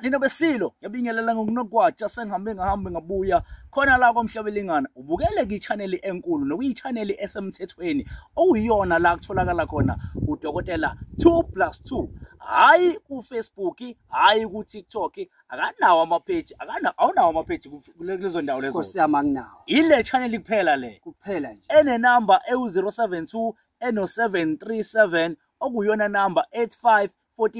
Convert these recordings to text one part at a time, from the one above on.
Nina besilo ngiyabingelela ngokunogwaja sengihambe ngahambe ngabuya khona la kwaMhlabelingana. Ubukele ki-channel enkulu nokuyi-channel esemthethweni okuyiyona la kutholakala khona udokotela 2+2, hhayi ku-Facebook, hhayi ku-TikTok, akanawo ama-page, awunawo ama-page kulezo ndawo lezo. Nkosi yami, anginawo. Ile channel kuphela le. Kuphela nje. Enenamba ewu-072 eno-737 okuyiyona namba 8514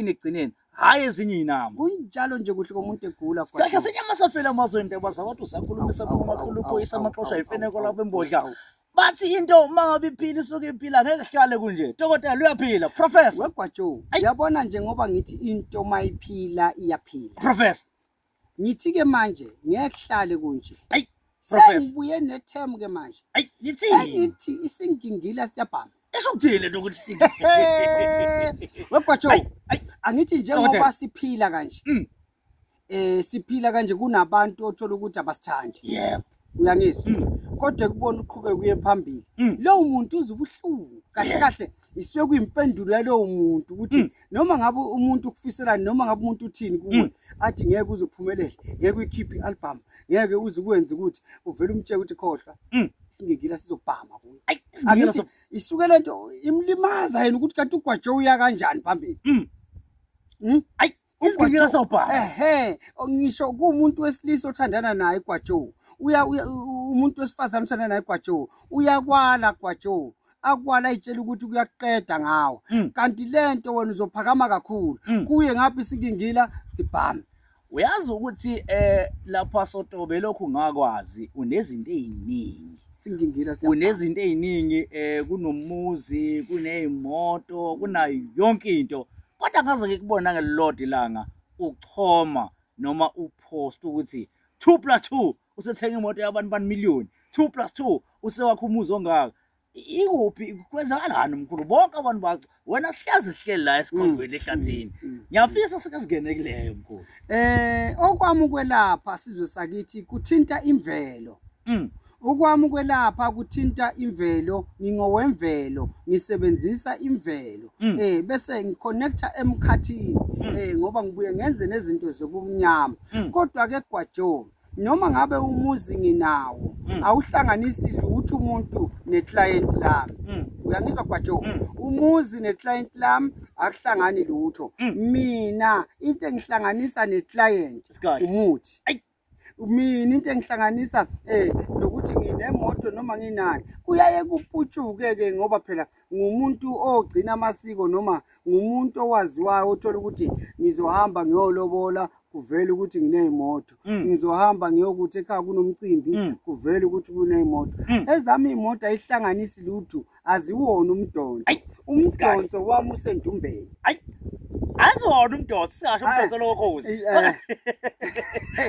ekugcineni, hhayi ezinye iy'namba. Kunjalo nje kuhle komuntu egula. Kahle senyama safela amazweni ntebaza abantu usakhuluma sakhuluma khulu uphoyisa amaxosha imfeneko lapho embodla. Bathi into uma ngabe iphila isuke iphila, ngeke sihlale kunje. Dokotela uyaphila, Professor. Wegwajo, uyabona nje ngoba ngithi into mayiphila iyaphila. Professor. Ngithi ke manje ngeke kuhlale kunje. Ayi, Professor. Sengibuye nethemu ke manje. Ayi, nithini? Ngithi isingingila siyabhama. Esho ukuthini lento ukuthi singi? Wegwajo, angithi njengoba siphila kanje. Siphila kanje kunabantu othola ukuthi abasithandi. Yebo. Uyangizwa? Kodwa kubona uqhubeka uye phambili. Lowo muntu uze ubuhlungu. Kahle kahle isuke kuyimpendulo yalowo muntu ukuthi noma ngabe umuntu ukufiselani, noma ngabe umuntu uthini kuwe, athi ngeke uze uphumelele, ngeke uyikhiphe i-album, ngeke uze ukwenze ukuthi uvele umtshele ukuthi khohlwa. Isingingila sizobhama kuye. Angithi isuke lento imlimaza yena ukuthi kanti uGwajo uya kanjani phambili. Ayi, isingingila sobhama. Ehhe, ngisho kumuntu wesilisa othandana naye Gwajo. Uya umuntu wesifazane othandana naye Gwajo. Uyakwala Gwajo. Akwala itshela ukuthi kuyaqeda ngawo. Kanti lento wena uzophakama kakhulu. Kuye ngapha isingingila sibhama. Uyazi ukuthi lapha Sotobe lokhu ngakwazi unezinto eziningi. Singingila siyabhama. Unezinto eziningi, kunomuzi, kunezimoto, kunayo yonke into. Kodwa ngaze ngikubona ngelilodwa ilanga uchoma noma upost ukuthi 2+2 usethenga imoto yabantu bani million, 2+2 usewakha umuzi ongaka. Ikuphi kwenzakalani mkhulu? Bonke abantu bathi wena sihlazi sihleli la esikhondweni ehlathini. Ngiyafisa sike singene kuleyo mkhulu. Okwami ukwelapha sizwe sakithi kuthinta imvelo. Okwami ukwelapha kuthinta imvelo, ngingowemvelo, ngisebenzisa imvelo. Bese ngiconnecta emkhathini, ngoba ngibuye ngenze nezinto zobumnyama. Kodwa ke Gwajo, noma ngabe umuzi nginawo, awuhlanganisi lutho umuntu neclient lami. Uyangizwa Gwajo? Umuzi neclient lami akuhlangani lutho. Mina into engihlanganisa neclient umuthi. Mina into engihlanganisa nokuthi nginemoto noma nginani, kuyaye kuputshuke ke ngoba phela ngumuntu ogcina amasiko noma ngumuntu owaziwayo othola ukuthi ngizohamba ngiyolobola kuvele ukuthi nginezimoto, ngizohamba ngiyokuthi ekhaya kunomcimbi kuvele ukuthi kunezimoto. Ezami imoto ayihlanganisi lutho, aziwona umdonso. Umdonso wami usendumbeni. Ayi, aziwona umdonso, singasho umdonso lokhozi.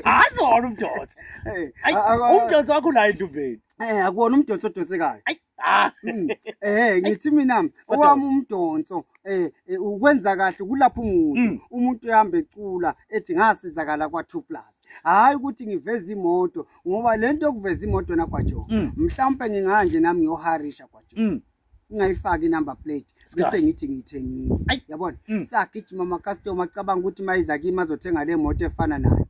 Aziwona umdonso. Umdonso wakho ula endumbeni. Akuwona umdonso odonsekayo. Ngithi mina owami umdonso ukwenza kahle kulapha umuntu, umuntu ehamba ecula ethi ngasizakala kwa 2+. Hayi ukuthi ngiveze imoto, ngoba lento yokuveza imoto na Gwajo, mhlawumbe nginganje nami ngiyoharisha Gwajo. Ngingayifaki inumber plate bese ngithi ngiyithengile. Yabona? Sagijima ama customer acabanga ukuthi mayiza kimi azothenga le moto efana nayo.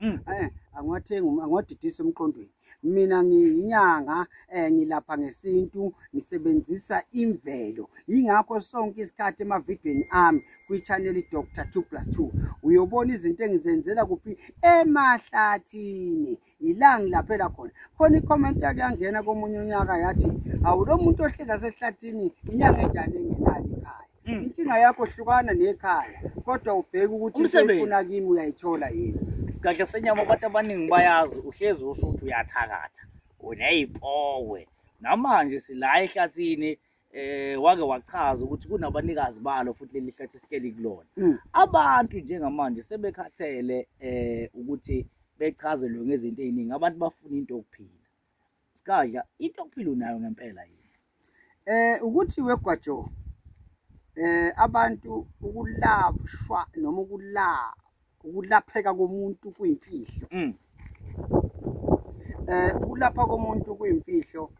Angiwathengi, angiwadidisi emqondweni. Mina ngiyinyanga, ngilapha ngesintu, ngisebenzisa imvelo. Yingakho sonke isikhathi emavidweni ami kwi-channel Dr 2+2 uyobona izinto engizenzela kuphi emahlathini. Ila ngilaphela khona. Khona i-comment yake yangena komunye unyaka yathi, awu lo muntu ohlezi asehlathini inyanga enjani engenalo ikhaya. Inkinga yakho hlukana nekhaya, kodwa ubheke ukuthi into oyifuna kimi uyayithola yini. Sigadla senyama abantu abaningi bayazi uhlezi usho ukuthi uyathakatha, uneyipowe. Namanje sila ehlathini, wake wachaza ukuthi kunabanikazi balo futhi leli hlathi sihleli kulona. Abantu njengamanje sebekhathele ukuthi bechazelwe ngezinto eziningi, abantu bafuna into yokuphila. Sigadla, into yokuphila unayo ngempela yini? Ukuthi wegwajo, abantu ukulashwa noma ukulapheka komuntu kuyimfihlo. Ukulapha komuntu kuyimfihlo.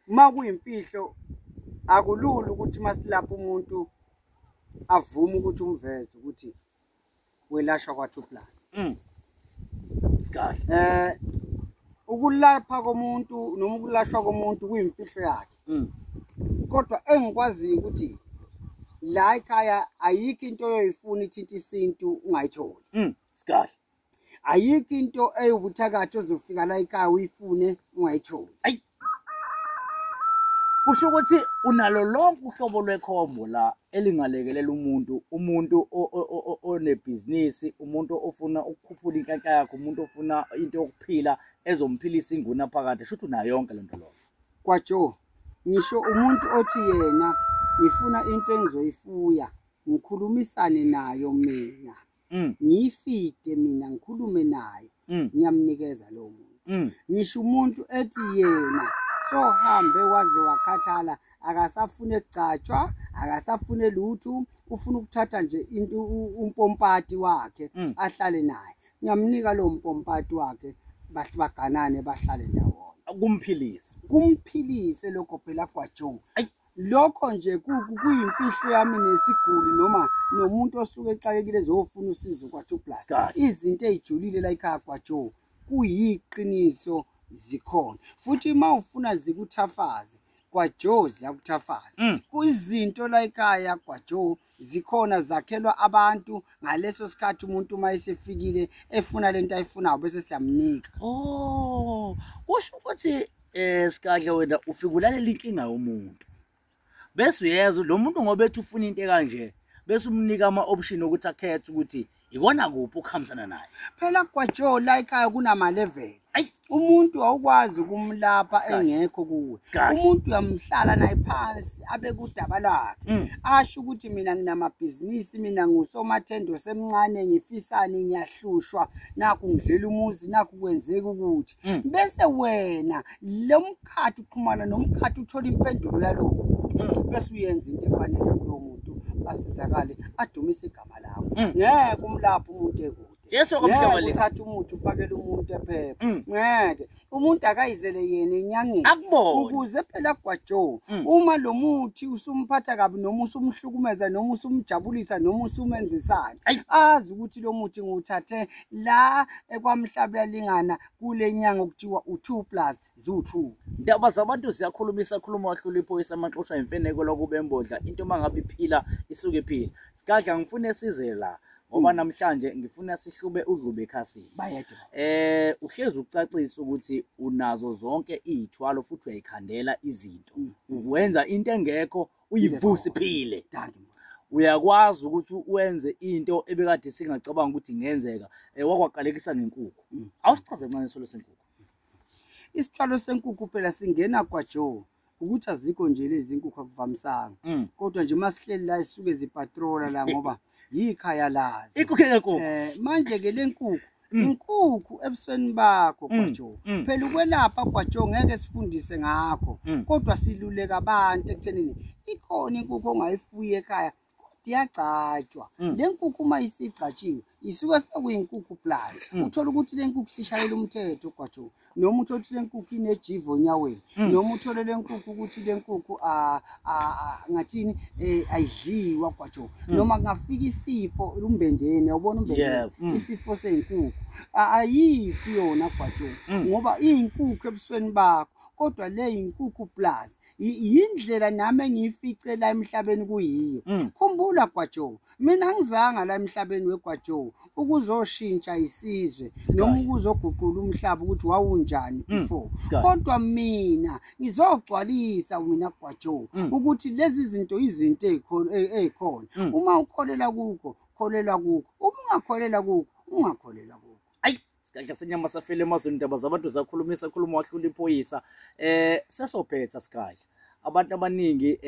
Uma kuyimfihlo akulula ukuthi masilapha umuntu avume ukuthi umveze ukuthi welashwa kwa 2+. Sikahle. Ukulapha komuntu noma ukulashwa komuntu kuyimfihlo yakhe. Kodwa engikwaziyo ukuthi la ekhaya ayikho into oyoyifuna ithinta isintu ungayitholi. Sikahle. Ayikho into eyubuthakathi ozofika la ekhaya uyifune ungayitholi. Ayi. Kusho ukuthi unalo lonke uhlobo lwekhombo la elingalekelela umuntu, umuntu onebhizinisi, umuntu ofuna ukukhuphula inhlanhla yakhe, umuntu ofuna into yokuphila ezomphilisa inguna phakade. Shuthi unayo yonke lento loyo. Kwajo, ngisho umuntu othi yena ngifuna into engizoyifuya, ngikhulumisane nayo mina. Ngiyifide mina ngikhulume nayo, ngiyamnikeza lowo muntu. Ngisho umuntu ethi yena sohambe waze wakhathala, akasafune kugcatshwa, akasafune lutho, ufuna ukuthatha nje into umpompati wakhe ahlale naye, ngiyamnika lo mpompati wakhe, baganane bahlale ndawonye. Kumphilise. Kumphilise lokho phela Gwajo. Lokho nje kuyimfihlo yami nesiguli noma nomuntu osuke exakekile ezofuna usizo kwa-2 plus. Izinto ey'julile la ekhaya Gwajo kuyiqiniso zikhona. Futhi uma ufuna zikuthafaze Gwajo ziyakuthafaza. Kuyizinto la ekhaya Gwajo zikhona, zakhelwa abantu ngaleso sikhathi umuntu uma esefikile efuna lento ayifunayo bese siyamnika. Oh, kusho ukuthi Sikahle wena ufika ulalela inkinga yomuntu. Bese uyezwa lo muntu ngoba ethi ufuna into ekanje, bese umnika ama-option ukuthi akhethe ukuthi ikona kuphi ukuhambisana naye. Phela Gwajo la ekhaya kunama-level. Umuntu awukwazi ukumlapha engekho kuwe. Umuntu uyamhlala naye phansi abe kudaba lwakhe. Asho ukuthi mina nginamabhizinisi, mina ngusomathendo semncane, ngifisani, ngiyahlushwa, nakhu ngidlela umuzi, nakhu kwenzeka ukuthi. Bese wena lo mkhathi uxhumana nomkhathi uthola impendulo yalowo muntu. Bese uyenza into efanele kulowo muntu, asizakale, adumise igama lakho. Ngeke umlaphe umuntu ekude. Jesu komhlaba le. Uthatha umuthi ufakele umuntu ephepha. Ngeke. Umuntu akayizele yena enyangeni. Ukuze phela Gwajo, uma lo muthi usumphatha kabi noma usumhlukumeza noma usumjabulisa noma usumenzisana, azi ukuthi lo muthi ngiwuthathe la ekwamhlaba yalingana kule nyanga okuthiwa u2 plus ziwu2. Ndaba zabantu ziyakhulumisa, khuluma wahlula iphoyisa amaxoshwa imfeneko lokube embodla. Into mangabe iphila isuke iphila. Sigadla ngifune size la. Ngoba namhlanje ngifuna sihlube udlube ekhasini. Bayede. Uhlezi ucacisa ukuthi unazo zonke izithwalo futhi uyayikhandela izinto. Ukwenza into engekho uyivuse iphile. Uyakwazi ukuthi wenze into ebekade singacabanga ukuthi ingenzeka. Wakwaqalekisa ngenkukhu. Awusichaze kancane isithwalo senkukhu. Isithwalo senkukhu phela singena Gwajo. Ukuthi azikho nje lezi inkukhu akuvamisanga. Kodwa nje masihleli la isuke zipatrola la ngoba yikhaya lazo. Inkukhu yenkukhu. Manje ke le nkukhu, inkukhu ebusweni bakho Gwajo. Phela ukwelapha Gwajo ngeke sifundise ngakho, kodwa siluleka abantu ekuthenini ikhona inkukhu ongayifuyi ekhaya kodwa iyagcatshwa. Le nkukhu uma isigcatshiwe isuke sekuyinkukhu plus. Uthola ukuthi le nkukhu sishayela umthetho Gwajo, noma uthole ukuthi le nkukhu inejivo onyaweni, noma uthole le nkukhu ukuthi le nkukhu ngathini ayidliwa Gwajo, noma kungafika isifo umbendeni, awubona umbendeni, isifo senkukhu ayifi yona Gwajo, ngoba iyinkukhu ebusweni bakho, kodwa le inkukhu plus yindlela nami engiyifice la emhlabeni kuyiyo. Khumbula Gwajo, mina ngizanga la emhlabeni weGwajo ukuzoshintsha isizwe noma ukuzoguqula umhlaba ukuthi wawunjani before, kodwa mina ngizogcwalisa mina Gwajo ukuthi lezi zinto izinto ezikhona. Uma ukholelwa kukho, kholelwa kukho, uma ungakholelwa kukho, ungakholelwa kukho. Ayi, Sigadla senyama safele emazweni, indaba zabantu zakhulumisa, khuluma wahlula iphoyisa. Sesophetha Sigadla. Abantu abaningi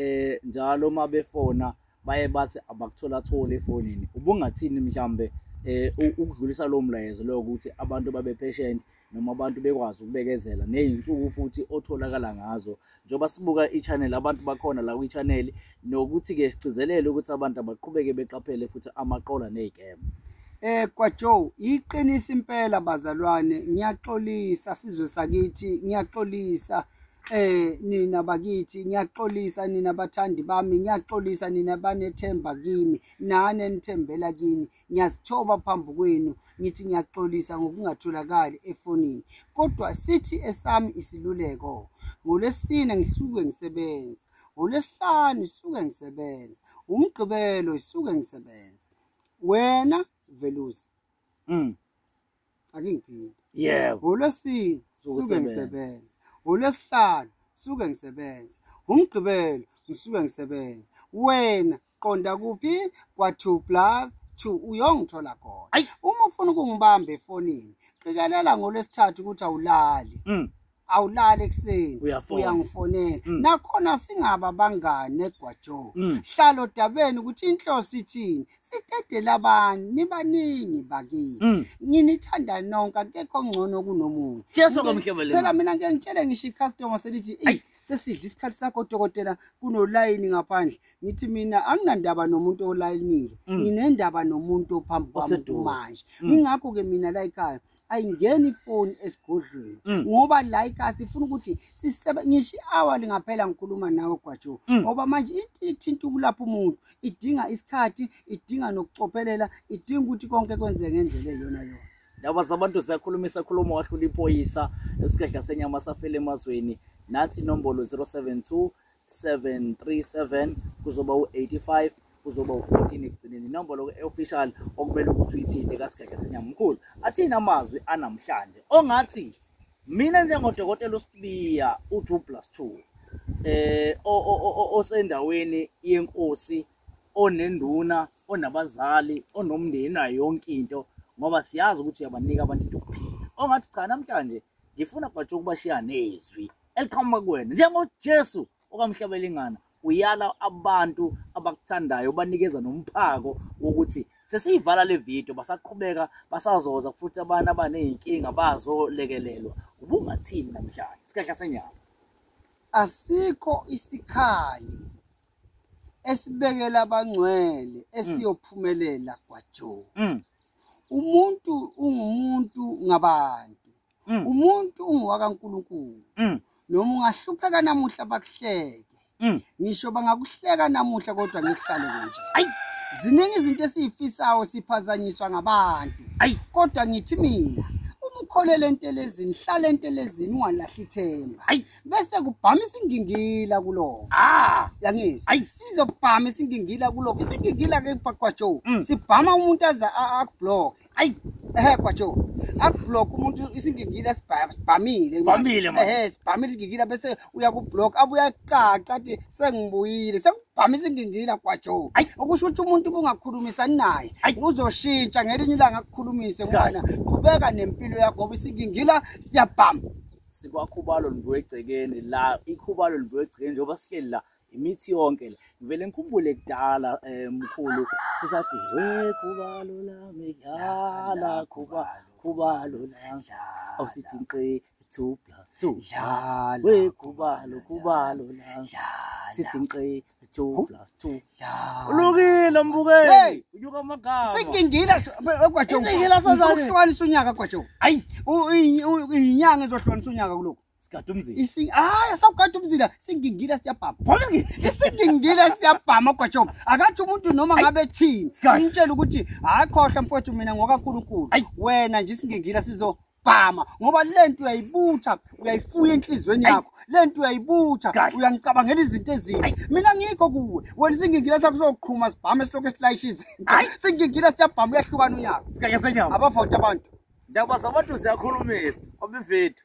njalo uma befona baye bathi abakuthola thole efonini. Ubungathini mhlambe ukudlulisa lo mlayezo lo ukuthi abantu babe patient noma abantu bekwazi ukubekezela nezinsuku futhi otholakala ngazo, njengoba sibuka i-channel abantu bakhona la kwi-channel, nokuthi ke sigcizelele ukuthi abantu abaqhubeke beqaphele futhi amaqola nezikeme. Gwajo, iqinisa impela bazalwane, ngiyaxolisa sizwe sakithi, ngiyaxolisa. Nina bakithi ngiyaxolisa, nina bathandi bami ngiyaxolisa, nina banethemba kimi nani enithembela kini, ngiyazithoba phambi kwenu ngithi ngiyaxolisa ngokungatholakali efonini. Kodwa sithi esami isiluleko, ngolwesine ngisuke ngisebenza, ngolwesihlanu ngisuke ngisebenza, umgqibelo ngisuke ngisebenza. Wena Veluza, ake ngiphinde. Yebo. Ngolwesine ngisuke ngisebenza, ngolwesihlanu ngisuke ngisebenza, umgqibelo ngisuke ngisebenza. Wena qonda kuphi? Kwa 2 + 2 uyongithola khona. Uma ufuna ukungibamba efonini, qikelela ngolwesithathu ukuthi awulali. Awulali ekuseni, uyangifonela. Nakhona singaba bangane Gwajo. Hlala odabeni ukuthi inhloso ithini. Sidedele abantu, nibaningi bakithi. Nginithanda nonke, akekho ngcono kunomunye. Phela mina ngeke ngitshele ngisho icustomer selithi sesidla isikhathi sakho dokotela, kunolayini ngaphandle. Ngithi mina anginandaba nomuntu olayinile, nginendaba nomuntu ophambi kwami manje. Ingakho ke mina la ekhaya ayingeni ifoni esigodlweni, ngoba la ekhaya sifuna ukuthi ngisho i-hour lingaphela ngikhuluma nawe Gwajo, ngoba manje into ithinta ukulapha umuntu idinga isikhathi, idinga nokucophelela, idinga ukuthi konke kwenzeke ngendlela eyiyona yona. Ndaba zabantu ziyakhulumisa, khuluma wahlula iphoyisa esikhehla senyama safela emazweni. Nathi inombolo 072 737 kuzoba u-85 kuzoba u-14 ekugcineni. Inombolo official okumele ukuthi uyithinte kaSikhehla Senyama. Mkhulu, athini amazwi anamhlanje ongathi mina njengodokotela uSibiya u2 + 2 osendaweni yenkosi, onenduna, onabazali, onomndeni, nayo yonke into, ngoba siyazi ukuthi uyabanika abantu into yokuphila, ongathi cha namhlanje ngifuna Gwajo ukubashiya nezwi eliqhamuka kuwena njengoJesu okamhlabelingana, uyala abantu abakuthandayo, banikeza nomphako wokuthi sesiyivala le video, basaqhubeka basazoza futhi abantu abaney'nkinga bazolekelelwa. Ubungathini namhlanje Sikhehla Senyama? Asikho isikhali esibekela abangcwele esiyophumelela Gwajo. Umuntu ungumuntu ngabantu, umuntu ungowakaNkulunkulu. Noma ungahlupheka namuhla bakuhleke, ngisho bangakuhleka namuhla kodwa ngekuhlale kunje. Ziningi izinto esiyifisayo siphazanyiswa ngabantu. Kodwa ngithi mina uma ukholele entelezini, hlala entelezini, ungalahli ithemba. Bese kubhama isingingila kuloko. Yangizwa? Sizobhama isingingila kuloko. Isingingila ke Gwajo, sibhama umuntu aze akublock. Gwajo, akublock umuntu isingingila sibhamile. Sibhamile manje. Sibhamile isingingila bese uyakublock, abuya aqaqa athi sengibuyile. Sengibhama isingingila Gwajo. Okusho ukuthi umuntu ubungakhulumisani naye, uzoshintsha ngelinye ilanga akukhulumise ngoba qhubeka nempilo yakho ngoba isingingila siyabhama. Sikwakhubalo libuye egcekeni la, ikhubalo libuye egcekeni njengoba sihleli la, imithi yonke le. Ngivele ngikhumbule kudala mkhulu sisathi we khubalo lami dlala khubalo lami, awusithi nqe 2 + 2 dlala we khubalo khubalo lami, sithi nqe 2 + 2. Ulungile mbukeli, unyuka amagama. Singingila Gwajo. Isingingila sazane. Uhlukanisa unyaka Gwajo. Inyanga ezohlukanisa unyaka kulokhu. Sigada umzila. Sawugada umzila, singingila siyabhama. Isingingila siyabhama Gwajo. Akathi umuntu noma ngabe thini, umtshela ukuthi hayi khohlwa mfowethu mina ngokaNkulunkulu. Wena nje isingingila sizobhama ngoba lento uyayibutha, uyayifuya enhlizweni yakho. Lento uyayibutha, uyangicabangela izinto ezimbi. Mina ngikho kuwe. Wena isingingila sakho soqhuma sibhame silokho esilayisha izinto. Singingila siyabhama uyahlukana unyaka. Sikhehla Senyama. Abavota abantu. Ndaba zabantu ziyakhulumisa. Kwabivethu.